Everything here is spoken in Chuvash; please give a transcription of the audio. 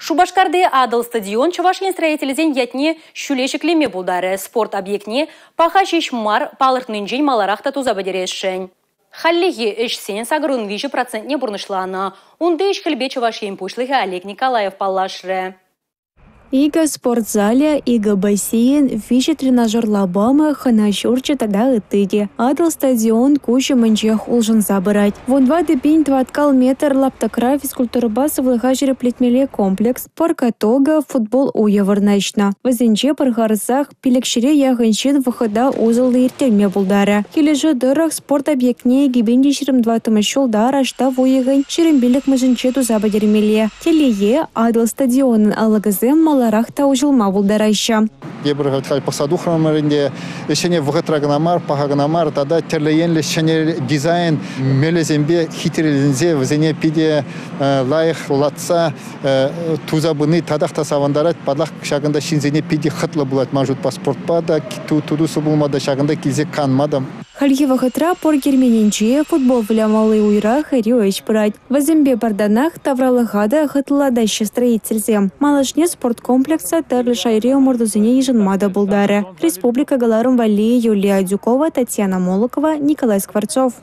Шупашкарти Атӑл стадион Чӑваш Ен строителӗсен ятне ҫӳле ҫӗклеме пултарӗ. Спорт объектне паха ҫеҫ мар, палӑртнинчен маларах та туса пӗтересшӗн. Хальлӗхе ӗҫсен 83 процентне пурнӑҫланӑ. Унти ӗҫ-хӗлпе Чӑваш Ен Пуҫлӑхӗ Олег Николаев паллашрӗ. Икӗ спорт залӗ, икӗ бассейн, 3 тренажер лапамӗ, хӑна ҫурчӗ тата ытти те. Атӑл стадион куҫ умӗнчех улшӑнса пырать. 14 пин тӑваткал метр лаптӑкра физкультурӑпа сывлӑха ҫирӗплетмелли комплекс, пӑр катокӗ, футбол уйӗ вырнаҫнӑ. Вӗсенче пӗр харӑсах 500-е яхӑн ҫын вӑхӑта усӑллӑ ирттерме пултарӗ. Килӗшӳ тӑрӑх спорт объектне 2024-мӗш ҫулта раштав уйӑхӗн 25-мӗшӗнче туса пӗтермелле. Телее, Атӑл стадионӑн алӑкӗсем маларах та уҫӑлма пултараҫҫӗ. Эпир халь пӑхса тухрӑмӑр ӗнтӗ, ӗҫсене вӑхӑтра кӑна мар, паха кӑна мар, тата тӗрлӗ енлӗ ҫӗнӗ дизайн мелӗсемпе хитреленсе вӗсене питӗ лайӑхлатса туса пыни татах та савӑнтарать. Паллах, ҫакӑнта ҫынсене питӗ хӑтлӑ пулать ман шутпа спортпа та, туслӑ пулма та, ҫакӑнта килсе канма та. Хальхи вӑхӑтра пӑр керменӗнче футбол вылямалли уйра хӗрӳ ӗҫ пырать. Вӗсемпе пӗр танах тавралӑха та хӑтлӑлатаҫҫӗ строительсем. Малашне спорт комплексӗ тӗрлӗ шайри ӑмӑртусене йышӑнма та пултарӗ. Республика кӑларӑм валли Юлия Адюкова, Татьяна Молокова, Николай Скворцов.